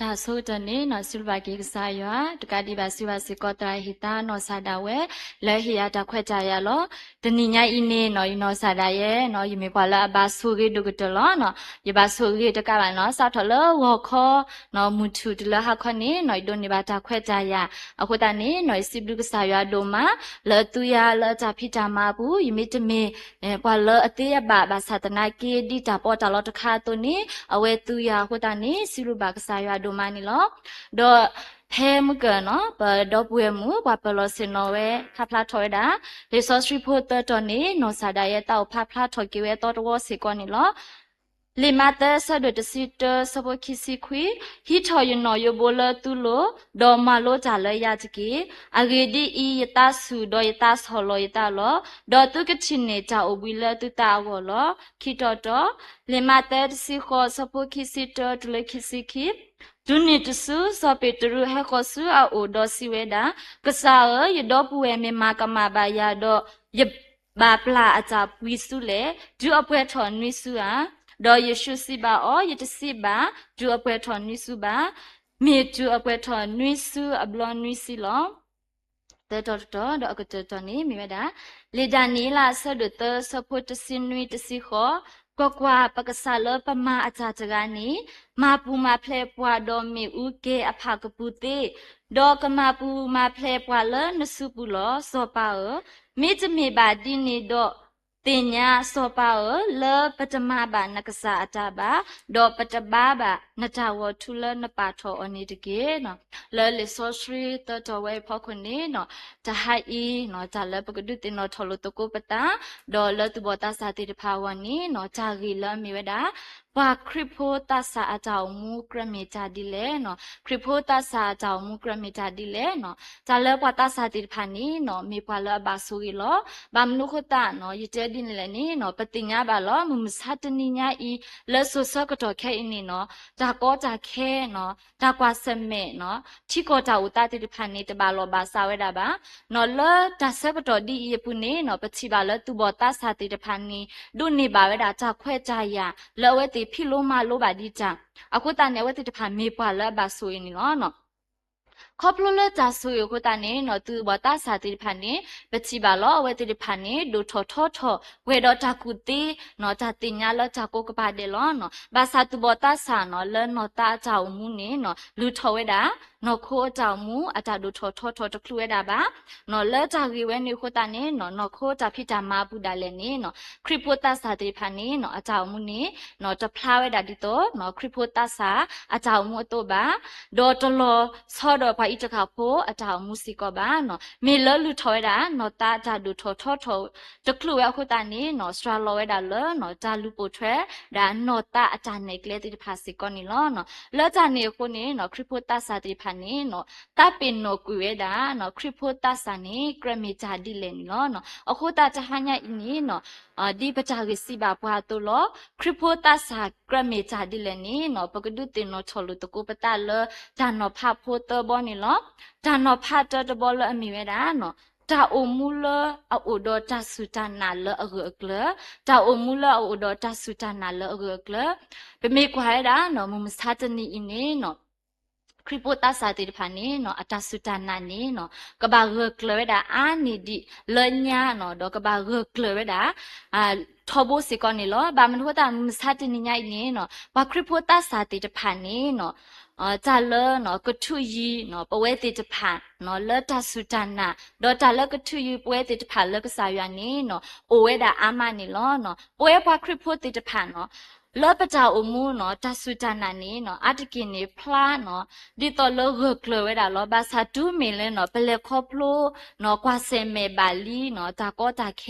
တၢ်ဆိကတၢၢ်န့ၣ်နီၣ် စံးဘျုးဘၣ်က့ၤကစၢ်ယွၤ တကးဒံးဘၣ်စံးဘျုးစ့ၢ်ကီးသရၣ်ဟ့ၣ်သါနီၢ်ကစၢ်ဒၣ်ဝဲ လၢဟ့ၣ်ယၤတၢ်ခွဲးတၢ်ယာ်လီၤ. တနံၤညါအံၤန့ၣ်နီၣ် ယနီၢ်ကစၢ်ဒၣ်ယဲနီၣ် ယမ့ၢ်ပှၤလၢအဘၣ်ဆိၣ်ဂ့ၤဒိၣ်ကတၢၢ်လီၤနီၣ်. ယဘၣ်ဆိၣ်ဂ့ၤတကးဘၣ်နီၣ် စးထီၣ်လၢဂီၤခီနီၣ် မုၢ်ထူၣ်တုၤလၢဟါခီန့ၣ်နီၣ် ယဒိးန့ၢ်ဘၣ်တၢ်ခွဲးတၢ်ယာ်. အဃိသတးန့ၣ်နီၣ် ယစံးဘျုးကစၢ်ယွၤဒိၣ်မး လၢအသူယၤလၢအတၢ်ဖံးတၢ်မၤအပူၤ ယမ့ၢ်တမ့ၢ် ပှၤလၢအသ့အဘၣ် ဘၣ်ဆၣ်သနာ်က့ ဒ်တၢ်ပီးတၢ်လီတခါအသိးန့ၣ် အဝဲသူယၤအဃိသတးန့ၣ် စံးဘျုးဘၣ်ကစၢ်ယွၤဒိၣ်မးန့ၣ်လီၤ. ဒီးဖဲမုၢ်ကၢၢ်နီၣ် ပဒီပုၢ်ဝဲၢ်မုၣ် ပှၤပၢၤလီၢ်ဆ့ၣ်နီၤဝဲ ဖးဖျါထီၣ်ဝဲဒၣ် လံာ်စီဆှံဖိသၢတီၤန့ၣ် နီၢ်ကစၢ်ဒၣ်ယဲ သးအိၣ်ဖးဖျါထီၣ်က့ၤဝဲအသီတဝီစ့ၢ်ကီးန့ၣ်လီၤ. လံာ်မးသဲ အဆၢဒိၣ်တဆံတၢ အဆၢဖိခံဆံခွံ, ဟံးထီၣ်ယနီၣ်ယိဘိလၢသုလိၤ, ဒီးမၤလိတၢ်လၢယၤတက့ၢ်. အဂ့ၢ်ဒ်အံၤ, ယသးဆူၣ်, ဒီးယသးဆီၣ်လီၤယသးလီၤ. ဒီးသုကထံၣ်န့ၢ်တၢ်အိၣ်ဘှံးလၢသုသးအဂီၢ်လီၤ. ခံတီၤတီၤ, လံာ်မးသဲ တဆံဃိး အဆၢဖိခံဆံတၢ တုၤလၢခံဆံခံ, တုၤနုၤတစု, စီၤပ့းတရူးဟဲဃီၤဆူအအိၣ်ဒီးစံးဝဲဒၣ်, ကစၢ်ဧၢ, ယဒီပုၢ်ဝဲၢ်မ့ၢ်မၤကမၣ်ဘၣ်ယၤဒီး ယဘၣ်ပျၢ်အတၢ်ပှံၤဆူလဲၣ်. တုၤအပှဲၤထီၣ်နွံစုဧါ. ဒီးယ့ၣ်ၡူးစံးဘၣ်အီၤ, ယတစံးဘၣ်, တုၤအပှဲၤထီၣ်နွံစုဘၣ်. မ့ၢ်တုၤအပှဲၤထီၣ်နွံစုအဘျီနွံဆံလီၤ. သၢတီၤတတီၤ ဒီးအကတၢၢ်တီၤန့ၣ်မ့ၢ်ဝဲဒၣ်, လံာ်ဒၤနံးယ့လး အဆၢဒိၣ်သၢ အဆၢဖိတဆံနွံ တဆံဃိး, ကွၢ်ကွၢ်, ပကစၢ်လၢပမၤအတၢ်တဂၤန့ၣ် မၤပူၤမၤဖျဲးပှၤဒီးမ့ၣ်အူကဲၤအဖၣ်ကပူၤသ့, ဒီးကမၤပူၤမၤဖျဲးပှၤလၢနစုပူၤလီၤ. စီၤပၤဧၢ, မ့တမ့ၢ်ဘၣ်ဒ်န့ၣ်ဒီး, သ့ၣ်ညါ, စီၤပၤဧၢ, လၢပတမၤဘၣ်နကစၢ်အတၢ်ဘၣ်, ဒီးပတဘါဘၣ်နတၢ်ဂီၤထူလၢနပာ်ထီၣ်အီၤန့ၣ်တက့ၢ်. လၢလံာ်စီဆှံသၢတီၤဝဲအဖီခိၣ်န့ၣ်, တဟါအံၤ, တၢ်လၢပကဒုးသ့ၣ်နီၣ်ထီၣ်လိာ်သကိးပသး, ဒီးလၢသူၣ်ဘီၣ်သးစၢ်သ့ၣ်တဖၣ်အဂီၢ်န့ၣ်, တၢ်ဂ့ၢ်လၢအမ့ၢ်ဝဲဒၣ် ပှၤခရံာ်ဖိသးစၢ်အတၢ်အိၣ်မူကြၢးမ့ၢ်တၢ်ဒ်လဲၣ်. ခရံာ်ဖိသးစၢ်အတၢ်အိၣ်မူကြၢးမ့ၢ်တၢ်ဒ်လဲၣ်. တၢ်လၢပှၤသးစၢ်သ့ၣ်တဖၣ်န့ၣ် မ့ၢ်ပှၤလၢအဘၣ်ဆိၣ်ဂ့ၤလီၤ. ဘၣ်မနုၤအဃိသတး, ယတဲဒ်န့ၣ်လဲၣ်န့ၣ်, ပသ့ၣ်ညါဘၣ်လီၤ. မုၢ်မဆါတနံၤညါအံၤ, လၢစိၤဆၢကတီၢ်ခဲအံၤန့ၣ်, တၢ်ကီတၢ်ခဲ, တၢ်ကွၢ်ဆၢၣ်မဲာ်, ထံကီၢ်တၢ်အိၣ်သးသ့ၣ်တဖၣ်န့ၣ် တဘၣ်လီၢ်ဘၣ်စးဝဲဒၣ်ဘၣ်. လၢတၢ်ဆၢကတီၢ်ဒ်အံၤအပူၤန့ၣ်, ပထံၣ်ဘၣ်လၢသူၣ်ဘီၣ်သးစၢ်သ့ၣ်တဖၣ်န့ၣ် ဒိးန့ၢ်ဘၣ်ဝဲဒၣ်တၢ်ခွဲးတၢ်ယာ် လၢအဝဲသ့ၣ်ဖံးလိမၤလိဘၣ်ဒံးတၢ်. အဃိသတးန့ၣ် အဝဲသ့ၣ်တဖၣ်မ့ၢ်ပှၤလၢအဘၣ်ဆိၣ်ဂ့ၤန့ၣ်လီၤ. ခီဖျိလၢတၢ်ဆိၣ်ဂ့ၤအဃိသတးန့ၣ်, သူၣ်ဘီၣ်သးစၢ်သ့ၣ်တဖၣ်န့ၣ် ပထံၣ်ဘၣ်လီၤ. အဝဲသ့ၣ်တဖၣ်န့ၣ် ဒိၣ်ထီၣ်ထီထီၣ်ပှဲၤဒီးတၢ်ကူၣ်သ့, တၢ်သ့ၣ်ညါလၢတၢ်ကိးကပၤဒဲးလီၤ. ဘၣ်ဆၣ်သူၣ်ဘီၣ်သးစၢ်န့ၣ် လၢနီၢ်သးအတၢ်အိၣ်မူန့ၣ် လုၢ်ထီၣ်ဝဲဒၣ် နီၢ်ခိအတၢ်အိၣ်မူ အတၢ်ဒိၣ်ထီၣ်ထီထီၣ်တချုးဝဲဒၣ်ဘၣ်. လၢတၢ်ဂ့ၢ်ဝဲန့ၣ်အဃိသတးန့ၣ်, နီၢ်ခိတၢ်ဖံးတၢ်မၤအပူၤဒၣ်လဲာ်န့ၣ်, ခရံာ်ဖိသးစၢ်သ့ၣ်တဖၣ်န့ၣ် အတၢ်အိၣ်မူန့ၣ် တဖျါဝဲဒၣ်ဒ်သိး ခရံာ်ဖိသးစၢ်အတၢ်အိၣ်မူအသိးဘၣ်, ဒီးတလီၤဆီဒီးပှၤအံးတဃၣ်ဖိအတၢ်အိၣ်မူစ့ၢ်ကီးဘၣ်. မ့ၢ်လၢလုၢ်ထီၣ်ဝဲဒၣ် နီၢ်သးအတၢ်ဒိၣ်ထီၣ်ထီထီၣ်တချုးဝဲအဃိသတးန့ၣ်, စှၤလီၤဝဲဒၣ်လၢ တၢ်လူၤပိာ်ထွဲဒၣ်နီၢ်သးအတၢ်နဲၣ်ကျဲသ့ၣ်တဖၣ်စ့ၢ်ကီးန့ၣ်လီၤ. လၢတၢ်န့ၣ်အဃိန့ၣ်, ခရံာ်ဖိသးစၢ်သ့ၣ်တဖၣ်န့ၣ် သးပ့ၤနီၣ်ကွံာ်ဝဲဒၣ် ခရံာ်ဖိသးစၢ်န့ၣ် ကြၢးမ့ၢ်တၢ်ဒ်လဲၣ်န့ၣ်လီၤ. အဃိသတးတဟါညါအံၤန့ၣ်, ဒ်ပတၢ်ဂ့ၢ်စံးဘၣ်ပှၤအသိးလီၤ. ခရံာ်ဖိသးစၢ်ကြၢးမ့ၢ်တၢ်ဒ်လဲၣ်န့ၣ်, ပကဒုးသ့ၣ်နီၣ်ထီၣ်လိာ်သကိးပသးလၢ တၢ်နီၤဖးဖိသၢဘီန့ၣ်လီၤ. တၢ်နီၤဖးတၢတဘီလၢအမ့ၢ်ဝဲဒၣ် တၢ်အိၣ်မူလၢအအိၣ်ဒီးတၢ်စူၢ်တၢ်နာ်လၢအဂၢၢ်အကျၢၤ, တၢ်အိၣ်မူလၢအအိၣ်ဒီးတၢ်စူၢ်တၢ်နာ်လၢအဂၢၢ်အကျၢၤ. ပမ့ၢ်ကွၢ်ဝဲဒၣ် မုၢ်မဆါတနံၤအံၤန့ၣ် ခရံာ်ဖိသးစၢ်သ့ၣ်တဖၣ်န့ၣ် အတၢ်စူၢ်တၢ်နာ်န့ၣ် ကဘၣ်ဂၢၢ်ကျၢၤဝဲဒၣ်အါန့ၢ်ဒံးလၢညါ, ဒီးကဘၣ်ဂၢၢ်ကျၢၤဝဲဒၣ် ထီဘိစ့ၢ်ကီးန့ၣ်လီၤ. ဘၣ်မနုၤအဃိသတး မုၢ်မဆါတနံၤညါအံၤန့ၣ် ပှၤခရံာ်ဖိသးစၢ်သ့ၣ်တဖၣ်န့ၣ် တၢ်လၢကထုးယံၤ ပဝဲသ့ၣ်တဖၣ် လၢတၢ်စူၢ်တၢ်နာ်, ဒီးတၢ်လၢကထုးယံၤပဝဲသ့ၣ်တဖၣ်လၢကစၢ်ယွၤန့ၣ် အိၣ်ဝဲဒၣ်အါမးန့ၣ်လီၤ. ပဝဲပှၤခရံာ်ဖိသ့ၣ်တဖၣ်န့ၣ် လၢပတၢ်အိၣ်မူန့ၣ် တၢ်စူၢ်တၢ်နာ်န့ၣ် အါတက့ၢ်န့ၣ်ဖျါ ဒ်သိးလၢဂၢၢ်ကျၢၤဝဲဒၣ်လီၤ. ဘၣ်ဆၣ်တုၤမ့ၢ်လၢ ပလဲၤခီဖျိ ကွၢ်ဆၢၣ်မဲာ်ဘၣ်လံ တၢ်ကီတၢ်ခဲ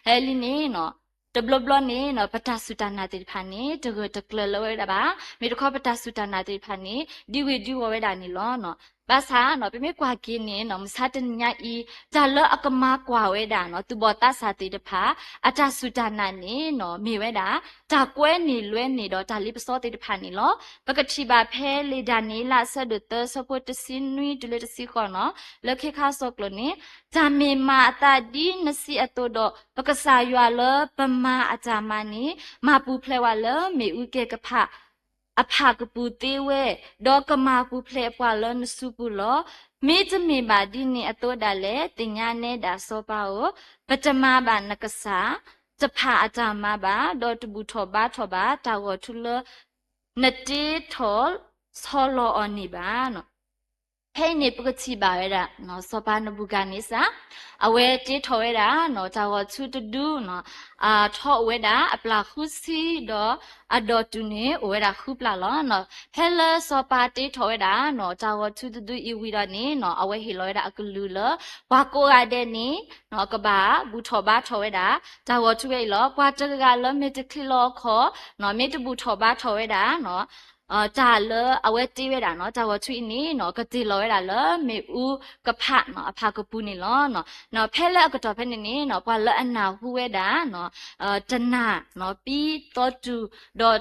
ဟဲလံန့ၣ် တဘျီဘျီန့ၣ် ပတၢ်စူၢ်တၢ်နာ်သ့ၣ်တဖၣ်န့ၣ် တဂၢၢ်တကျၢၤလၢၤဝဲဒၣ်ဘၣ်. မ့ၢ်တခီ ပတၢ်စူၢ်တၢ်နာ်သ့ၣ်တဖၣ်န့ၣ် ဒံဝ့ၤဒံဝီၤဝဲဒၣ်န့ၣ်လီၤ. ဘၣ်ဆၣ် ပမ့ၢ်ကွၢ်က့ၤန့ၣ် မုၢ်မဆါတနံၤညါအံၤ တၢ်လၢအကမၤကွၢ်ဝဲဒၣ် သူၣ်ဘီၣ်သးစၢ်သ့ၣ်တဖၣ် အတၢ်စူၢ်တၢ်နာ်န့ၣ် မ့ၢ်ဝဲဒၣ် တၢ်ကွဲန့ၢ်လွဲန့ၢ်ဒီးတၢ်လ့ပစီသ့ၣ်တဖၣ်န့ၣ်လီၤ. ပကထံၣ်ဘၣ်ဖဲလံာ်ဒၤနံးယ့လး အဆၢဒိၣ်သၢ အဆၢဖိတဆံနွံတုၤလၢတဆံဃိးန့ၣ်, လၢခ့ခါဆၢကျိၤန့ၣ် တၢ်မ့ၢ်မၤအသးဒ်နစံးအသိးဒီး ပကစၢ်ယွၤလၢပမၤအတၢ်မၤန့ၣ် မၤပူၤဖျဲးဝဲလၢမ့ၣ်အူကဲၤကဖၣ် အဖးကပူၤသ့ဝဲ, ဒီးကမၤပူၤဖျဲးပှၤလၢနစုပူၤလီၤ. မ့တမ့ၢ်ဘၣ်ဒ်န့ၣ်အသိးဒၣ်လဲာ်, သ့ၣ်ညါနဲဒၣ်စီၤပၤဧၢ, ပတမၤဘၣ်နကစၢ်တဖၣ်အတၢ်မၤဘၣ်, ဒီးတဘူၣ်ထီၣ်ဘါထီၣ်ဘၣ်တၢ်ဂီၤထူလၢ နတ့ထီၣ်ဆီလီၤအီၤန့ၣ်ဘၣ်. ဖဲအံၤန့ၣ်ပကထံၣ်ဘၣ်ဝဲဒၣ် စီၤပၤနဘူၤခၣ်န့စၢ် အဝဲတ့ထီၣ်ဝဲဒၣ် တၢ်ဂီၤထူတဒု ထီအိၣ်ဝဲဒၣ်အပျၢ်ဃုဆံ, ဒီးအဒိးတုၤန့ၣ်အိၣ်ဝဲဒၣ်ဃုပျၢ်လီၤ. ဖဲလၢစီၤပၤတ့ထီၣ်ဝဲဒၣ် တၢ်ဂီၤထူတဒုအံၤဝံၤဒီးန့ၣ် အဝဲဟ့ၣ်လီၤဝဲဒၣ်အကလုၢ်လၢ ပှၤကိးဂၤဒဲးန့ၣ် ကဘၣ်ဘူၣ်ထီၣ်ဘါထီၣ်ဝဲဒၣ် တၢ်ဂီၤထူဝဲအံၤလီၤ. ပှၤတဂၤဂၤလၢမ့ၢ်တချံးလီၤအခီၣ် မ့ၢ်တဘူၣ်ထီၣ်ဘါထီၣ်ဝဲဒၣ် တၢ်လၢအဝဲတ့ဝဲဒၣ် တၢ်ဂီၤထူအံၤန့ၣ် ကတ့ၢ်လီၤဝဲဒၣ်လၢမ့ၣ်အူကဖးအဖးကပူၤန့ၣ်လီၤ. ဖဲလၢအကတီၢ်ဖဲန့ၣ်န့ၣ် ပှၤလၢအနၢ်ဟူဝဲဒၣ် တနၢ် ပံသီတူၢ်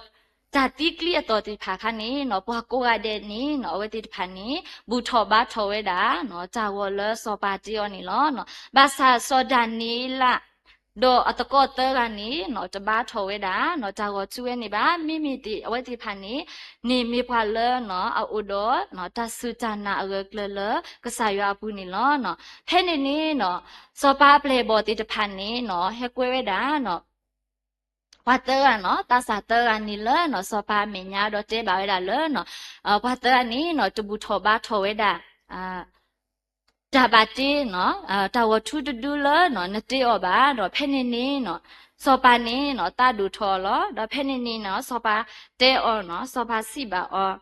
ဒီးတၢ်သံကွံအသီၣ်သ့ၣ်တဖၣ်အခါန့ၣ် ပှၤကိးဂၤဒဲးန့ၣ် အဝဲသ့ၣ်တဖၣ်န့ၣ် ဘူၣ်ထီၣ်ဘါထီၣ်ဝဲဒၣ် တၢ်ဂီၤလၢစီၤပၤတ့အီၤန့ၣ်လီၤ. ဘၣ်ဆၣ်စီၤဒၤနံးယ့လး ဒီးအသကိးသၢဂၤန့ၣ် တဘါထီၣ်ဝဲဒၣ် တၢ်ဂီၤထူဝဲန့ၣ်ဘၣ်. မ့မ့ၢ်သ့ၣ်အဝဲသ့ၣ်တဖၣ်န့ၣ် န့ၣ်မ့ၢ်ပှၤလၢ အအိၣ်ဒီး တၢ်စူၢ်တၢ်နာ်အဂၢၢ်အကျၢၤလၢကစၢ်ယွၤအပူၤန့ၣ်လီၤ. ဖဲန့ၣ်န့ၣ် စီၤပၤအပျဲၢ်အဘီၣ်သ့ၣ်တဖၣ်န့ၣ် ဟဲကွဲဝဲဒၣ် ပှၤသၢဂၤန့ၣ် သးစၢ်သၢဂၤန့ၣ်လၢ စီၤပၤအမဲာ်ညါဒီးတဲဘၣ်ဝဲဒၣ်လၢ ပှၤသၢဂၤန့ၣ် တဘူၣ်ထီၣ်ဘါထီၣ်ဝဲဒၣ် တၢ်ဘၣ်တ့ တၢ်ဂီၤထူတဒုလၢ နတ့အီၤဘၣ်. ဒီးဖဲန့ၣ်န့ၣ် စီၤပၤန့ၣ် သးဒိၣ်ထီၣ်အီၤလီၤ. ဒီးဖဲန့ၣ်န့ၣ် စီၤပၤတဲအီၤ စီၤပၤစံးဘၣ်အီၤ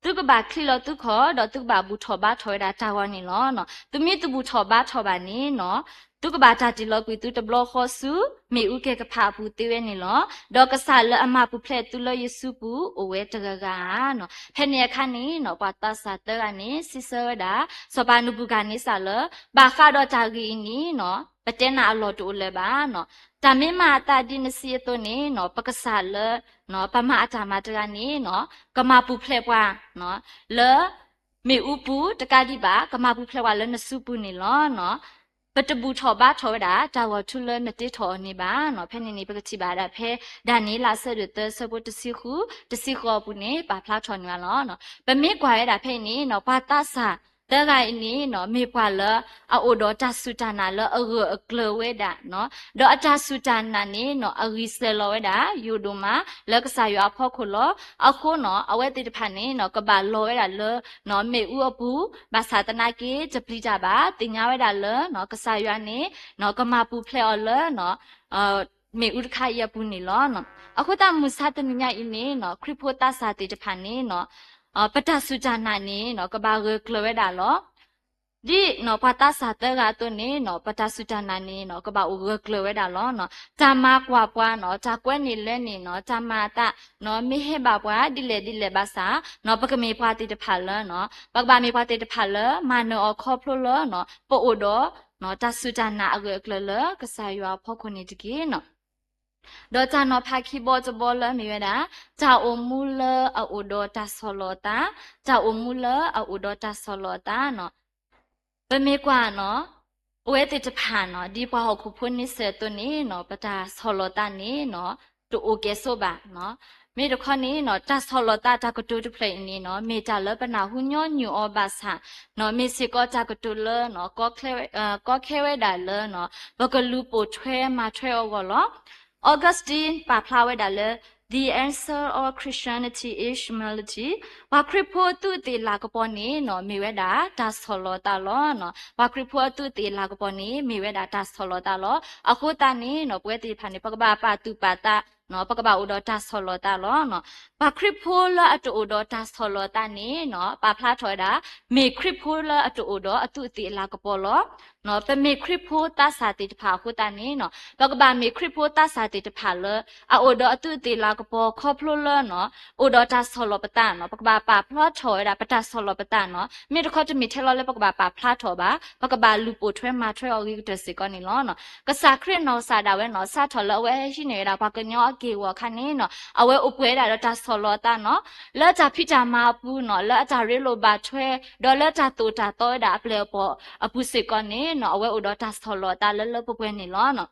သုကဘၣ်ချံးလီၤသုခီၣ် ဒီးသုကဘၣ်ဘူၣ်ထီၣ်ဘါထီၣ်ဝဲဒၣ်တၢ်ဂီၤန့ၣ်လီၤ. သုမ့ၢ်တဘူၣ်ထီၣ်ဘါထီၣ်ဘၣ်န့ၣ် သုကဘၣ်တၢ်တ့ၢ်လီၤကွံာ်သုတဘျီဃီဆူ မ့ၣ်အူကဲကဖးအပူၤသ့ဝဲန့ၣ်လီၤ. ဒီးကစၢ်လၢအမၤပူၤဖျဲးသုလၢယစုပူၤ အိၣ်ဝဲတဂၤဂၤဧါ. ဖဲန့ၣ်အခါန့ၣ် ပှၤသးစၢ်သၢဂၤန့ၣ် စံးဆၢဝဲဒၣ် စီၤပၤနဘူၤခၣ်န့စၢ်လၢ ဘၣ်ဃးဒီးတၢ်ဂ့ၢ်အံၤန့ၣ် ပတဲနၤအလီၢ်တအိၣ်လၢၤဘၣ်. တၢ်မ့ၢ်မၤအသးဒ်နစံးအသိးန့ၣ် ပကစၢ်လၢ ပမၤအတၢ်မၤတဂၤန့ၣ် ကမၤပူၤဖျဲးပှၤ လၢ မ့ၣ်အူပူၤတကးဒံးဘၣ် ကမၤပူၤဖျဲးပှၤလၢနစုပူၤန့ၣ်လီၤ. ပတဘူၣ်ထီၣ်ဘါထီၣ်ဝဲဒၣ် တၢ်ဂီၤထူလၢနတ့ထီၣ်အီၤန့ၣ်ဘၣ်. ဖဲန့ၣ်န့ၣ် ပကထံၣ်ဘၣ်ဒၣ်ဖဲ ဒၤနံးယ့လးအဆၢဒိၣ်သၢအဆၢဖိတဆံဃု တဆံဃိးအပူၤန့ၣ် ပာ်ဖျါထီၣ်န့ၢ်ဘၣ်လီၤ. ပမ့ၢ်ကွၢ်ဝဲဒၣ်ဖဲအံၤန့ၣ် ပှၤသးစၢ်သၢဂၤအံၤန့ၣ် မ့ၢ်ပှၤလၢအအိၣ်ဒီးတၢ်စူၢ်တၢ်နာ်လၢအဂၢၢ်အကျၢၤဝဲဒၣ် ဒီးအတၢ်စူၢ်တၢ်နာ်န့ၣ် အဂံၢ်စဲၤလီၤဝဲဒၣ် ယိာ်ဒိၣ်မး လၢကစၢ်ယွၤအဖီခိၣ်လီၤ. အဃိန့ၣ် အဝဲသ့ၣ်တဖၣ်န့ၣ် ကဘၣ်လီၤဝဲဒၣ်လၢ မ့ၣ်အူအပူၤ ဘၣ်ဆၣ်သနာ်က့ တပျံၤတၢ်ဘၣ် သ့ၣ်ညါဝဲဒၣ်လၢ ကစၢ်ယွၤန့ၣ် ကမၤပူၤဖျဲးအီၤလၢ မ့ၣ်အူတခါအံၤအပူၤန့ၣ်လီၤ. အဃိသတးမုၢ်ဆါတနံၤညါအံၤန့ၣ် ခရံာ်ဖိသးစၢ်သ့ၣ်တဖၣ်န့ၣ် ပတၢ်စူၢ်တၢ်နာ်န့ၣ် ကဘၣ်ဂၢၢ်ကျၢၤဝဲဒၣ်လီၤ. ဒ်ပှၤသးစၢ်သၢဂၤအသိးန့ၣ် ပတၢ်စူၢ်တၢ်နာ်န့ၣ် ကဘၣ်အိၣ်ဂၢၢ်ကျၢၤဝဲဒၣ်လီၤ. တၢ်မၤကွၢ်ပှၤန့ၣ် တၢ်ကွဲန့ၢ်လဲန့ၣ် တၢ်မၤအသး မ့ၢ်ဟဲဘၣ်ပှၤဒ်လဲၣ်ဒ်လဲၣ်ဘၣ်ဆၣ် ပကမ့ၢ်ပှၤသ့ၣ်တဖၣ်လၢ ပကဘၣ်မ့ၢ်ပှၤသ့ၣ်တဖၣ်လၢ မၤနၢၤအီၤခီဖျိလၢ ပအိၣ်ဒီး တၢ်စူၢ်တၢ်နာ်အဂၢၢ်အကျၢၤလၢကစၢ်ယွၤအဖီခိၣ်န့ၣ်တက့ၢ်. ဒီးတၢ်နီၤဖးခံဘီတဘီလၢမ့ၢ်ဝဲဒၣ် တၢ်အိၣ်မူလၢအအိၣ်ဒီးတၢ်ဆီၣ်လီၤအသး, တၢ်အိၣ်မူလၢအအိၣ်ဒီးတၢ်ဆီၣ်လီၤအသးန့ၣ် ပမ့ၢ်ကွၢ်န့ၣ် အဝဲသ့ၣ်တဖၣ်န့ၣ် ဒ်ပှၤဟီၣ်ခိၣ်ဖိန့ဆၢၣ်အသိးန့ၣ် ပတၢ်ဆီၣ်လီၤသးန့ၣ် တအိၣ်ကဲၣ်ဆိးဘၣ်. မ့ၢ်တခီန့ၣ် တၢ်ဆီၣ်လီၤသးတၢ်ကတိၤတဖျၢၣ်အံၤန့ၣ် မ့ၢ်တၢ်လၢပနၢ်ဟူညီနုၢ်အီၤဘၣ်ဆၣ် မ့ၢ်စ့ၢ်ကီးတၢ်ကတိၤလၢ ကီခဲဝဲဒၣ်လၢ ပကလူၤပိာ်ထွဲမၤထွဲအဂီၢ်လီၤ. Augustine ပာ်ဖျါဝဲဒၣ်လၢ The Answer of Christianity is Humility ပှၤခရံာ်ဖိအသူးအသ့ၣ်လၤကပီၤန့ၣ် မ့ၢ်ဝဲဒၣ်တၢ်ဆီၣ်လီၤသးလီၤ. ပှၤခရံာ်ဖိအသူးအသ့ၣ်လၤကပီၤန့ၣ် မ့ၢ်ဝဲဒၣ်တၢ်ဆီၣ်လီၤသးလီၤ. အဃိသတးန့ၣ် ပဝဲသ့ၣ်တဖၣ်န့ၣ် ပကဘၣ်ပာ်သူၣ်ပာ်သး ပကဘၣ်အိၣ်ဒီးတၢ်ဆီၣ်လီၤသးလီၤ. ပှၤခရံာ်ဖိလၢအတအိၣ်ဒီးတၢ်ဆီၣ်လီၤသးန့ၣ် ပာ်ဖျါထီၣ်ဝဲဒၣ် မ့ၢ်ခရံာ်ဖိလၢအတအိၣ်ဒီးအသူးအသ့ၣ်အလၤကပီၤလီၤ. ပမ့ၢ်ခရံာ်ဖိသးစၢ်သ့ၣ်တဖၣ်အဃိသတးန့ၣ် ပကဘၣ်မ့ၢ်ခရံာ်ဖိသးစၢ်သ့ၣ်တဖၣ်လၢ အအိၣ်ဒီးအသူးအသ့ၣ်လၤကပီၤခီဖျိလၢ အိၣ်ဒီးတၢ်ဆီၣ်လီၤပသးန့ၣ် ပကဘၣ်ပာ်ဖျါထီၣ်ဝဲဒၣ်ပတၢ်ဆီၣ်လီၤပသးန့ၣ် မ့ၢ်တခီတမ့ၢ်ထဲလီၤလၢပကဘၣ်ပာ်ဖျါထီၣ်ဘၣ် ပကဘၣ်လူၤပိာ်ထွဲမၤထွဲအီၤအဂ့ၤကတၢၢ်စ့ၢ်ကီးန့ၣ်လီၤ. ကစၢ်ခရံာ်နီၢ်ကစၢ်ဒၣ်ဝဲန့ၣ် စးထီၣ်လၢအဝဲဟဲဟံးန့ၢ်ဝဲဒၣ်ပှၤကညီအက့ၢ်အဂီၤအခါန့ၣ် အဝဲအိၣ်ပှဲၤဝဲဒၣ်ဒီးတၢ်ဆီၣ်လီၤအသးန့ၣ် လၢတၢ်ဖံးတၢ်မၤအပူၤန့ၣ် လၢအတၢ်ရ့လိာ်ဘၣ်ထွဲ ဒီးလၢတၢ်သိၣ်တၢ်သီဝဲဒၣ်အပျဲၢ်အဘီၣ်အပူၤစ့ၢ်ကီးန့ၣ် အဝဲအိၣ်ဒီးတၢ်ဆီၣ်လီၤအသးလၢလၢပှဲၤပှဲၤန့ၣ်လီၤ.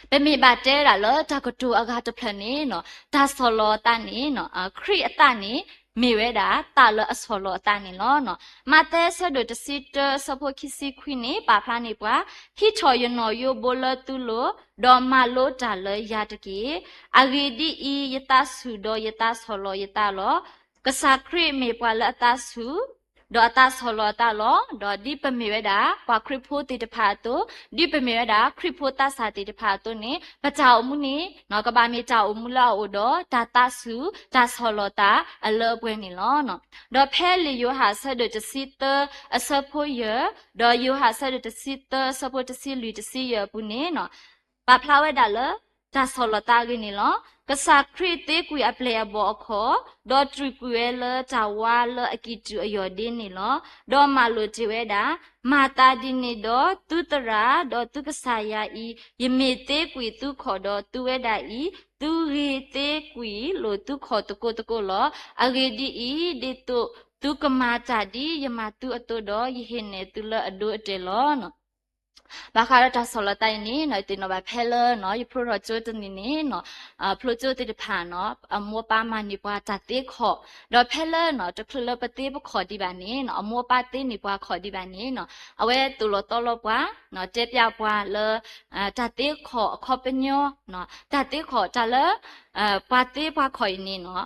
ပမ့ၢ်ဘၣ်တဲဒၣ်လၢတၢ်ကတိၤအဂၤတဖျၢၣ်န့ၣ်နီၤ, တၢ်ဆီၣ်လီၤအသးန့ၣ်နီၤ, ခရံာ်အသးန့ၣ် မ့ၢ်ဝဲဒၣ်သးလၢအဆီၣ်လီၤအသးန့ၣ်လီၤ. မးသဲဆၢဒိၣ်တဆံတၢ အဆၢဖိခံဆံခွံန့ၣ် ပာ်ဖျါန့ၢ်ပှၤ, ဟံးထီၣ်ယနီၣ်ယိဘိလၢသုလိၤ, ဒီးမၤလိတၢ်လၢယၤတက့ၢ်. အဂ့ၢ်ဒ်အံၤ, ယသးဆူၣ်ဒီးယသးဆီၣ်လီၤယသးလီၤ. ကစၢ်ခရံာ်မ့ၢ်ပှၤလၢအသးဆူၣ် ဒီးအသးဆီၣ်လီၤအသးလီၤ. ဒီးဒ်ပမ့ၢ်ဝဲဒၣ် ပှၤခရံာ်ဖိသ့ၣ်တဖၣ်အသိး, ဒ်ပမ့ၢ်ဝဲဒၣ်ခရံာ်ဖိသးစၢ်သ့ၣ်တဖၣ်အသိးန့ၣ်, ပတၢ်အိၣ်မူန့ၣ် ကဘၣ်မ့ၢ်တၢ်အိၣ်မူလၢအအိၣ်ဒီး တၢ်သးဆူၣ် တၢ်ဆီၣ်လီၤသးအလၢအပှဲၤန့ၣ်လီၤ. ဒီးဖဲလံာ်ယိၤဟၣ်ဆၢဒိၣ်တဆံသၢ အဆၢဖိယဲၢ်, ဒီးယိၤဟၣ်ဆၢဒိၣ်တဆံသၢ အဆၢဖိတဆံလွံၢ်တဆံယဲၢ်အပူၤန့ၣ် ပာ်ဖျါဝဲဒၣ်လၢ တၢ်ဆီၣ်လီၤသးအဂ့ၢ်န့ၣ်လီၤ. ကစၢ်ခရံာ်သ့ကွံာ်အပျဲၢ်အဘီၣ်အခီၣ်, ဒီးတြူာ်ကွံာ်ဝဲလၢတၢ်ဝါလၢအကံၢ်တူာ်အယီၢ်ဒ့န့ၣ်လီၤ. ဒီးမၤလိာ်တ့ၢ်ဝဲဒၣ်, မၤသးဒ်န့ၣ်ဒီးသုသရၣ်, ဒီးသုကစၢ်ယၤအံၤ, ယမ့ၢ်သ့ကွံာ်သုခီၣ်ဒီးသုဝဲဒၣ်အံၤ, သုဂ့ၤသ့ကွံာ်လိာ်သုခီၣ်သကိးသကိးလီၤ. အဂ့ၢ်ဒ်အံၤ, ဒ်သိးသုကမၤတၢ်ဒ်ယမၤသုအသိးဒီး, ယဟ့ၣ်နဲၣ်သုလၢအဒိအတဲာ်လီၤ. ဘၣ်ဃးဒီးတၢ်ဆီၣ်လီၤသးအံၤန့ၣ် ယသ့ၣ်နီၣ်ဘၣ်ဖဲလၢ ယဖျိထီၣ်ကၠိတနံၤန့ၣ် ဖျိကၠိသ့ၣ်တဖၣ် အမိၢ်အပၢ်မၤန့ၢ်ပှၤတၢ်သ့ခီၣ်, ဒီးဖဲလၢ တချုးလၢပသ့ပခီၣ်ဒံးဘၣ်န့ၣ် အမိၢ်အပၢ်သ့န့ၢ်ပှၤခီၣ်ဒံးဘၣ်န့ၣ် အဝဲသိၣ်လီၤသီလီၤပှၤ တဲပျးပှၤလၢ တၢ်သ့ခီၣ်အခီပညီ, တၢ်သ့ခီၣ်တၢ်လၢ ပှၤသ့ပှၤခီၣ်အံၤန့ၣ်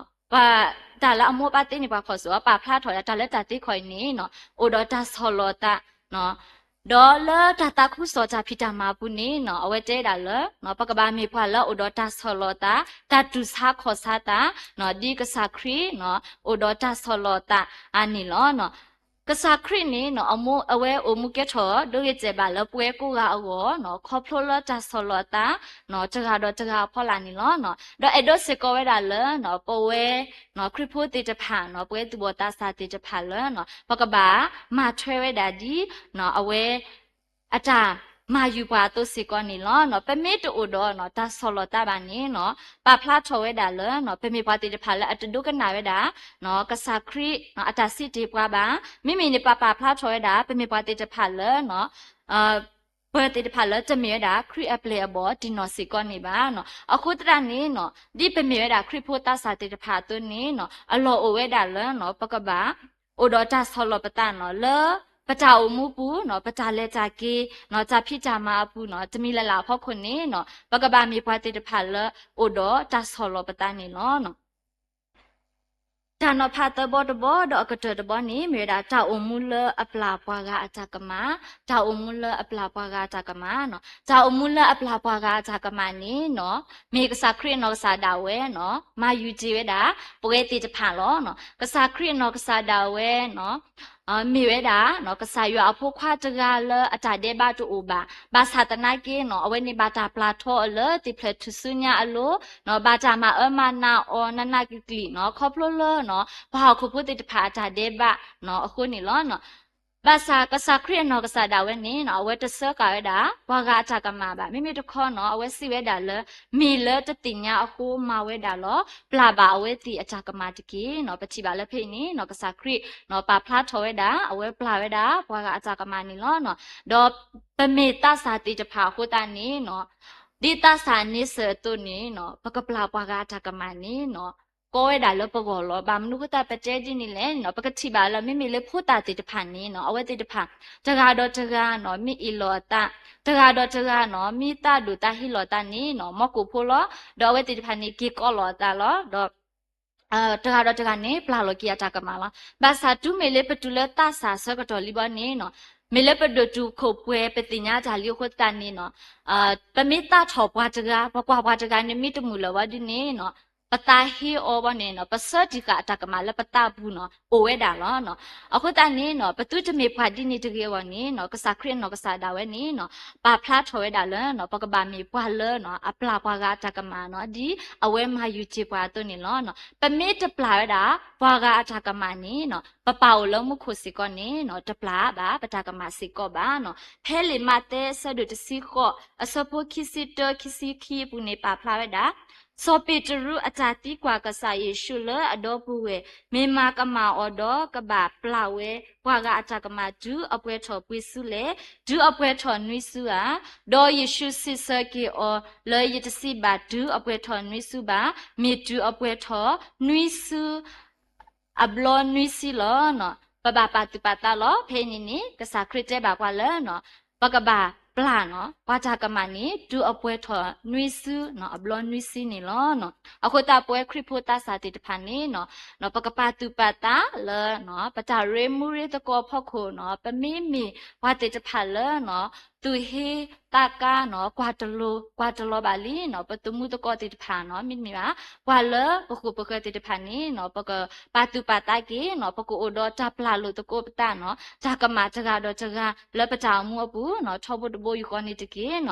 တၢ်လၢအမိၢ်အပၢ်သ့န့ၢ်ပှၤခီၣ်စ့ၢ်ကီး ပာ်ဖျါထီၣ်ဝဲဒၣ် တၢ်လၢတၢ်သ့ခီၣ်အံၤန့ၣ် အိၣ်ဒီးတၢ်ဆီၣ်လီၤသး ဒီးလၢတၢ်သးခုကစီၣ်တၢ်ဖံးတၢ်မၤအပူၤန့ၣ် အဝဲတဲဒၣ်လၢ ပကဘၣ်မ့ၢ်ပှၤလၢအိၣ်ဒီးတၢ်ဆီၣ်လီၤသး, တၢ်တူၢ်ဆါခီၣ်ဆါသး ဒ်ကစၢ်ခရံာ် အိၣ်ဒီးတၢ်ဆီၣ်လီၤသးအန့ၣ်လီၤ. ကစၢ်ခရံာ်န့ၣ် အဝဲအိၣ်မူကဲထီၣ် ဒိဂ့ၤစဲးဘၣ်လၢပဝဲကိးဂၤအဂီၢ် ခီဖျိလၢတၢ်ဆီၣ်လီၤသး တဂၤဒီးတဂၤအဖီလာ်န့ၣ်လီၤ. ဒီးအဲၣ်ဒိးစ့ၢ်ကီးဝဲဒၣ်လၢ ပဝဲ ခရံာ်ဖိသ့ၣ်တဖၣ် ပဝဲသူၣ်ဘီၣ်သးစၢ်သ့ၣ်တဖၣ်လၢ ပကဘၣ်မၤထွဲဝဲဒၣ်ဒ် အဝဲ အတၢ်မၤယုၤပှၤအသိးစ့ၢ်ကီးန့ၣ်လီၤ. ပမ့ၢ်တအိၣ်ဒီးတၢ်ဆီၣ်လီၤသးဘၣ်န့ၣ် ပာ်ဖျါထီၣ်ဝဲဒၣ်လၢ ပမ့ၢ်ပှၤသ့ၣ်တဖၣ်လၢအတဒိကနၣ်ဝဲဒၣ် ကစၢ်ခရံာ်အတၢ်စံးတ့ၢ်ပှၤဘၣ်. မ့မ့ၢ်န့ၣ် ပပာ်ဖျါထီၣ်ဝဲဒၣ် ပမ့ၢ်ပှၤသ့ၣ်တဖၣ်လၢ ပှၤသ့ၣ်တဖၣ်လၢတမ့ၢ်ဝဲဒၣ်ခရံာ်အပျဲၢ်အဘီၣ်တံၢ်နီၢ်စ့ၢ်ကီးန့ၣ်ဘၣ်. အဃိသတးန့ၣ် ဒ်ပမ့ၢ်ဝဲဒၣ်ခရံာ်ဖိသးစၢ်သ့ၣ်တဖၣ်အသိးန့ၣ် အလီၢ်အိၣ်ဝဲဒၣ်လၢ ပကဘၣ် အိၣ်ဒီးတၢ်ဆီၣ်လီၤပသးန့ၣ် လၢပတၢ်အိၣ်မူပူၤ ပတၢ်လဲၤတၢ်က့ၤ တၢ်ဖံးတၢ်မၤအပူၤ တမံၤလၢ်လၢ်အဖီခိၣ်န့ၣ် ပကဘၣ်မ့ၢ်ပှၤသ့ၣ်တဖၣ်လၢ အိၣ်ဒီးတၢ်ဆီၣ်လီၤပသးန့ၣ်လီၤ. တၢ်နီၤဖးသၢဘီတဘီ ဒီးအကတၢၢ်တဘီန့ၣ် မ့ၢ်ဝဲဒၣ်တၢ်အိၣ်မူလၢအပျၢ်ပှၤဂၤအတၢ်ကမၣ်, တၢ်အိၣ်မူလၢအပျၢ်ပှၤဂၤအတၢ်ကမၣ်. တၢ်အိၣ်မူလၢအပျၢ်ပှၤဂၤအတၢ်ကမၣ်န့ၣ် မ့ၢ်ကစၢ်ခရံာ်အနီၢ်ကစၢ်ဒၣ်ဝဲ မၤယုၤတ့ၢ်ဝဲဒၣ် ပဝဲသ့ၣ်တဖၣ်လီၤ. ကစၢ်ခရံာ်အနီၢ်ကစၢ်ဒၣ်ဝဲ မ့ၢ်ဝဲဒၣ် ကစၢ်ယွၤအဖိခွါတဂၤလၢအတၢ်ဒဲးဘးတအိၣ်ဘၣ်. ဘၣ်ဆၣ်သနာ်က့ အဝဲန့ၣ်ဘၣ်တၢ်ပျၢ်ထီၣ်အီၤလၢသ့ၣ်ဖျၢၣ်ထူၣ်စုညါအလိၤ, ဘၣ်တၢ်မၤအၢမၤနးအီၤနးနးကံၢ်ကံၢ် ခီဖျိလၢ ပှၤဟီၣ်ခိၣ်ဖိသ့ၣ်တဖၣ်အတၢ်ဒဲးဘးအဃိန့ၣ်လီၤ. ဘၣ်ဆၣ်ကစၢ်ခရံာ်အနီၢ်ကစၢ်ဒၣ်ဝဲန့ၣ် အဝဲတစၢဃာ်ဝဲဒၣ် ပှၤဂၤအတၢ်ကမၣ်ဘၣ်. မ့မ့ၢ်တခီန့ၣ် အဝဲစံးဝဲဒၣ်လၢ မ့ၢ်လၢတသ့ၣ်ညါအဃိမၤဝဲဒၣ်လီၤ. ပျၢ်ဘၣ်အဝဲသ့ၣ်အတၢ်ကမၣ်တက့ၢ်. ပထံၣ်ဘၣ်လၢဖဲအံၤန့ၣ် ကစၢ်ခရံာ် ပာ်ဖျါထီၣ်ဝဲဒၣ် အဝဲပျၢ်ဝဲဒၣ် ပှၤဂၤအတၢ်ကမၣ်န့ၣ်လီၤ. ဒီးပမ့ၢ်သးစၢ်သ့ၣ်တဖၣ်အဃိသတးန့ၣ် ဒ်သးစၢ်န့ဆၢၣ်အသိးန့ၣ် ပကပျၢ်ပှၤဂၤအတၢ်ကမၣ်န့ၣ် ကီဝဲဒၣ်လၢပဂီၢ်လီၤ. ဘၣ်မနုၤအဃိသတးပတဲဒ်န့ၣ်လဲၣ်န့ၣ် ပကထံၣ်ဘၣ်လၢ မ့မ့ၢ်လၢဖိသၣ်သ့ၣ်တဖၣ်န့ၣ် အဝဲသ့ၣ်တဖၣ် တဂၤဒီးတဂၤန့ၣ် မ့ၢ်အ့ၣ်လိာ်အသး, တဂၤဒီးတဂၤန့ၣ် မ့ၢ်သးဒိၣ်သးဟ့လိာ်အသးန့ၣ် မီၢ်ကိၢ်ဖိလီၤ. ဒီးအဝဲသ့ၣ်တဖၣ်န့ၣ် က့ၤကိးလိာ်အသးလီၤ. ဒီး တဂၤဒီးတဂၤန့ၣ် ပျၢ်လိာ်က့ၤအတၢ်ကမၣ်လီၤ. ဘၣ်ဆၣ်တုၤမ့ၢ်လၢပတုၤလၢသးစၢ်ဆၢကတီၢ်လံဘီန့ၣ် မ့ၢ်လၢပဒိၣ်တုာ်ခိၣ်ပှဲၤ ပသ့ၣ်ညါတၢ်လံအဃိသတးန့ၣ် ပမ့ၢ်သးထီၣ်ပှၤတဂၤ ပကွၢ်ပှၤတဂၤန့ၣ် မ့ၢ်တမုာ်လၢၤဘၣ်ဒ်န့ၣ် ပသးဟ့အီၤဘၣ်န့ၣ် ပဆၢတံၢ်ဃာ်အတၢ်ကမၣ်လၢပသးပူၤန့ၣ် အိၣ်ဝဲဒၣ်လီၤ. အဃိသတးန့ၣ် ပသုတမ့ၢ်ပှၤဒ်န့ၣ်တဂ့ၤအဂီၢ်န့ၣ် ကစၢ်ခရံာ်အနီၢ်ကစၢ်ဒၣ်ဝဲန့ၣ် ပာ်ဖျါထီၣ်ဝဲဒၣ်လၢ ပကဘၣ်မ့ၢ်ပှၤလၢ အပျၢ်ပှၤဂၤအတၢ်ကမၣ်န့ၣ် ဒ်အဝဲမၤယုၤတ့ၢ်ပှၤအသိးန့ၣ်လီၤ. ပမ့ၢ်တပျၢ်ဝဲဒၣ် ပှၤဂၤအတၢ်ကမၣ်န့ၣ် ပပာ်အိၣ်လၢမူခိၣ်စ့ၢ်ကီးန့ၣ် တပျၢ်ဘၣ် ပတၢ်ကမၣ်စ့ၢ်ကီးဘၣ်. ဖဲလံာ်မးသဲအဆၢဒိၣ်တဆံဃိး အဆၢဖိခံဆံတၢ ခံဆံခံအပူၤန့ၣ် ပာ်ဖျါဝဲဒၣ် စီၤပ့းတရူးအတၢ်သံကွၢ်ကစၢ်ယ့ၣ်ၡူးလၢအဒီပုၢ်ဝဲၢ်, မ့ၢ်မၤကမၣ်အီၤဒီးကဘၣ်ပျၢ်ဝဲ ပှၤဂၤအတၢ်ကမၣ်တုၤအပှဲၤထီၣ်ပှ့ၤဆူလဲၣ်, တုၤအပှဲၤထီၣ်နွံဆူဧါ. ဒီးယ့ၣ်ၡူးစံးဆၢက့ၤအီၤ, လၢယတစံးဘၣ်တုၤအပှဲၤထီၣ်နွံဆူဘၣ်, မ့ၢ်တုၤအပှဲၤထီၣ်နွံဆူ အဘျီနွံဆံလီၤ. ပဘၣ်ပာ်သူၣ်ပာ်သးလီၤ. ဖဲအံၤန့ၣ်န့ၣ် ကစၢ်ခရံာ်တဲဘၣ်ပှၤလၢ ပကဘၣ်ပျၢ် ပှၤတၢ်ကမၣ်န့ၣ် တုၤအပှဲၤထီၣ်နွံဆူ အဘျီနွံဆံန့ၣ်လီၤ. အဃိသတးပဝဲခရံာ်ဖိသးစၢ်သ့ၣ်တဖၣ်န့ၣ် ပကပာ်သူၣ်ပာ်သးလၢ ပတၢ်ရ့မူရ့သကိးအဖီခိၣ် ပမ့မ့ၢ်ပှၤသ့ၣ်တဖၣ်လၢ သူၣ်ဟ့သးကါ ကွၢ်တလိၤကွၢ်တလီၤဘၣ်လံ ပသမူသကိးသ့ၣ်တဖၣ် မ့တမ့ၢ်ဘၣ် ပှၤလၢပဃိၣ်ပဃၢၤသ့ၣ်တဖၣ်န့ၣ် ပကပာ်သူၣ်ပာ်သးက့ၤ ပကအိၣ်ဒီးတၢ်ပျၢ်လိာ်သကိးပသး တၢ်ကမၣ်တဂၤဒီးတဂၤလၢပတၢ်အိၣ်မူအပူၤ ထီဘိတဘိယူၢ်ဃီန့ၣ်တက့ၢ်.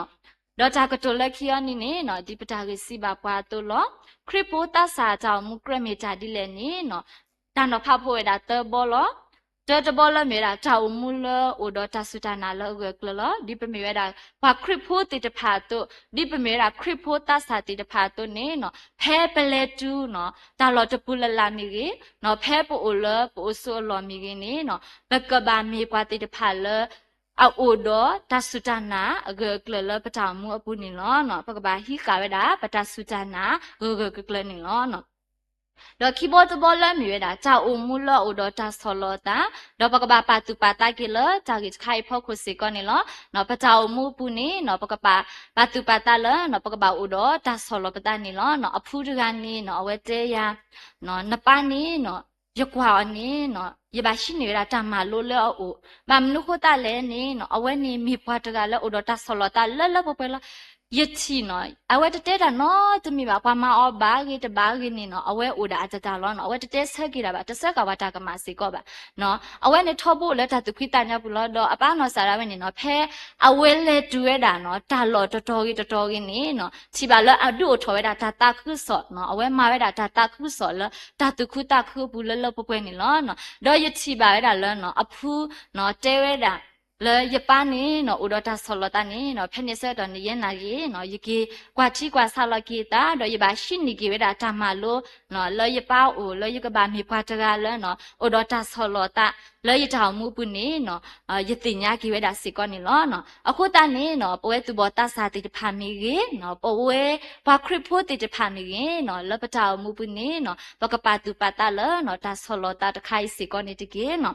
ဒီးတၢ်ကတိၤလၢခံအံၤန့ၣ်န့ၣ် ဒ်ပတၢ်ဂ့ၢ်စံးဘၣ်ပှၤအသိးလီၤ. ခရံာ်ဖိသးစၢ်တၢ်အိၣ်မူကြၢးမ့ၢ်တၢ်ဒ်လဲၣ်န့ၣ် တၢ်နီၤဖးဖိဝဲဒၣ်သၢဘီလီၤ. တၢတဘီလၢမ့ၢ်ဝဲဒၣ် တၢ်အိၣ်မူလၢအိၣ်ဒီးတၢ်စူၢ်တၢ်နာ်လၢအဂၢၢ်အကျၢၤလီၤ. ဒ်ပမ့ၢ်ဝဲဒၣ် ပှၤခရံာ်ဖိသ့ၣ်တဖၣ်အသိး, ဒ်ပမ့ၢ်ဝဲဒၣ်ခရံာ်ဖိသးစၢ်သ့ၣ်တဖၣ်အသိးန့ၣ် ဖဲပလဲၤတုၤ တၢ်လီၢ်တပူၤလၢ်လၢ်မ့ၢ်ဂ့ၤ, ဖဲပအိၣ်လၢပအိၣ်ဆိးအလီၢ်မ့ၢ်ဂ့ၤန့ၣ် ပကဘၣ်မ့ၢ်ပှၤသ့ၣ်တဖၣ်လၢ အအိၣ်ဒီးတၢ်စူၢ်တၢ်နာ်အဂၢၢ်အကျၢၤလၢပတၢ်အိၣ်မူအပူၤန့ၣ်လီၤ. ပကဘၣ်ဟံးဃာ်ဝဲဒၣ် ပတၢ်စူၢ်တၢ်နာ်ဂၢၢ်ဂၢၢ်ကျၢၤကျၢၤန့ၣ်လီၤ. ဒီးခံဘီတဘီလၢမ့ၢ်ဝဲဒၣ် တၢ်အိၣ်မူလၢအအိၣ်ဒီးတၢ်ဆီၣ်လီၤအသး, ဒီးပကဘၣ်ပာ်သူၣ်ပာ်သးက့ၤလၢတၢ်ဂ့ၢ်တခါအံၤအဖီခိၣ်စ့ၢ်ကီးန့ၣ်လီၤ. ပတၢ်အိၣ်မူအပူၤန့ၣ် ပကဘၣ်ပာ်သူၣ်ပာ်သးလၢ ပကဘၣ်အိၣ်ဒီးတၢ်ဆီၣ်လီၤပသးန့ၣ်လီၤ. အဖုတဂၤန့ၣ် အဝဲတဲယၤ, နပၢ်န့ၣ် ယကွၢ်အီၤန့ၣ် ယဘၣ်ဟံးန့ၢ်ဝဲဒၣ်တၢ်မၤလိလၢအအိၣ်, ဘၣ်မနုၤဃိသတးလဲၣ်န့ၣ် အဝဲန့ၣ်မ့ၢ်ပှၤတဂၤလၢအိၣ်ဒီးတၢ်ဆီၣ်လီၤသးလၢလၢပှဲၤပှဲၤလီၤ. ယထံၣ်န့ၣ် အဝဲတတဲတၢ်နီတမံၤဘၣ်, ပှၤမၤအီၤဘၣ်ဂ့ၤတဘၣ်ဂ့ၤန့ၣ် အဝဲအိၣ်ဒၣ်အတၢ်တၢ်လီၤ. အဝဲတတဲဆၢက့ၤတၢ်ဘၣ်, တဆၢဃာ်ပှၤတၢ်ကမၣ်စ့ၢ်ကီးဘၣ်. အဝဲန့ၣ်ထီဘိအိၣ်လၢတၢ်သူၣ်ဖှံသးညီပူၤလီၤ. ဒီးအပၢ်နီၢ်စၢ်ဒၣ်ဝဲန့ၣ် ဖဲအဝဲလဲၤတုၤဝဲဒၣ် တၢ်လီၢ်တတီၤဂ့ၤတတီၤဂ့ၤန့ၣ် ထံၣ်ဘၣ်လၢအဒုးအိၣ်ထီၣ်ဝဲဒၣ်တၢ်သးခုကစီၣ်, အဝဲမၤဝဲဒၣ်တၢ်သးခုကစီၣ်လၢ တၢ်သူၣ်ခုသးခုအပူၤလၢလၢပှဲၤပှဲၤန့ၣ်လီၤ. ဒီးယထံၣ်ဘၣ်ဝဲဒၣ်လၢ အဖု တဲဝဲဒၣ် လၢယပၢ်န့ၣ် အိၣ်ဒီးတၢ်ဆီၣ်လီၤသးန့ၣ် ဖဲန့ၣ်ဆၢကတီၢ်န့ၣ် ယဲနာ်ဂ့ၤ ယက့ၤကွၢ်ထံကွၢ်ဆးလီၤက့ၤသး ဒီးယဘၣ်ဟံးန့ၢ်က့ၤဝဲဒၣ်တၢ်မၤလိ လၢယပၢ်အအိၣ် လၢယကဘၣ်မ့ၢ်ပှၤတဂၤလၢ အိၣ်ဒီးတၢ်ဆီၣ်လီၤသး လၢယတၢ်အိၣ်မူအပူၤန့ၣ် ယသ့ၣ်ညါက့ၤဝဲဒၣ်စ့ၢ်ကီးန့ၣ်လီၤ. အဃိသတးန့ၣ် ပဝဲသူၣ်ဘီၣ်သးစၢ်သ့ၣ်တဖၣ်မ့ၢ်ဂ့ၤ, ပဝဲပှၤခရံာ်ဖိသ့ၣ်တဖၣ်မ့ၢ်ဂ့ၤ လၢပတၢ်အိၣ်မူပူၤန့ၣ် ပကပာ်သူၣ်ပာ်သးလၢ တၢ်ဆီၣ်လီၤသးတခါအံၤစ့ၢ်ကီးန့ၣ်တက့ၢ်.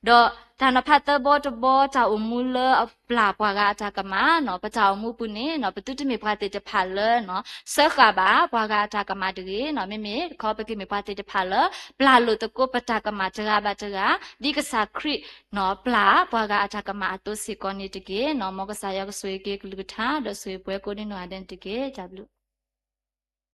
ဒီးတၢ်နီၤဖးသၢဘီတဘီ တၢ်အိၣ်မူလၢအပျၢ်ပှၤဂၤအတၢ်ကမၣ် ပတၢ်အိၣ်မူပူၤန့ၣ် ပသုတမ့ၢ်ပှၤသ့ၣ်တဖၣ်လၢ စၢဃာ်ဘၣ်ပှၤဂၤအတၢ်ကမၣ်တဂ့ၤ, မ့မ့ၢ်တခီ ပကမ့ၢ်ပှၤသ့ၣ်တဖၣ်လၢ ပျၢ်လိာ်သကိးပတၢ်ကမၣ်တဂၤဘၣ်တဂၤ ဒ်ကစၢ်ခရံာ် ပျၢ်ပှၤဂၤအတၢ်ကမၣ်အသိးစ့ၢ်ကီးန့ၣ်တက့ၢ်. မ်ကစၢ်ယွၤကဆိၣ်ဂ့ၤက့ၤကလုၢ်ကထါ ဒီးဆိၣ်ဂ့ၤပှၤကိးဒံနီၢ်ဂၤဒဲးန့ၣ်တက့ၢ်. တၢ်ဘျုး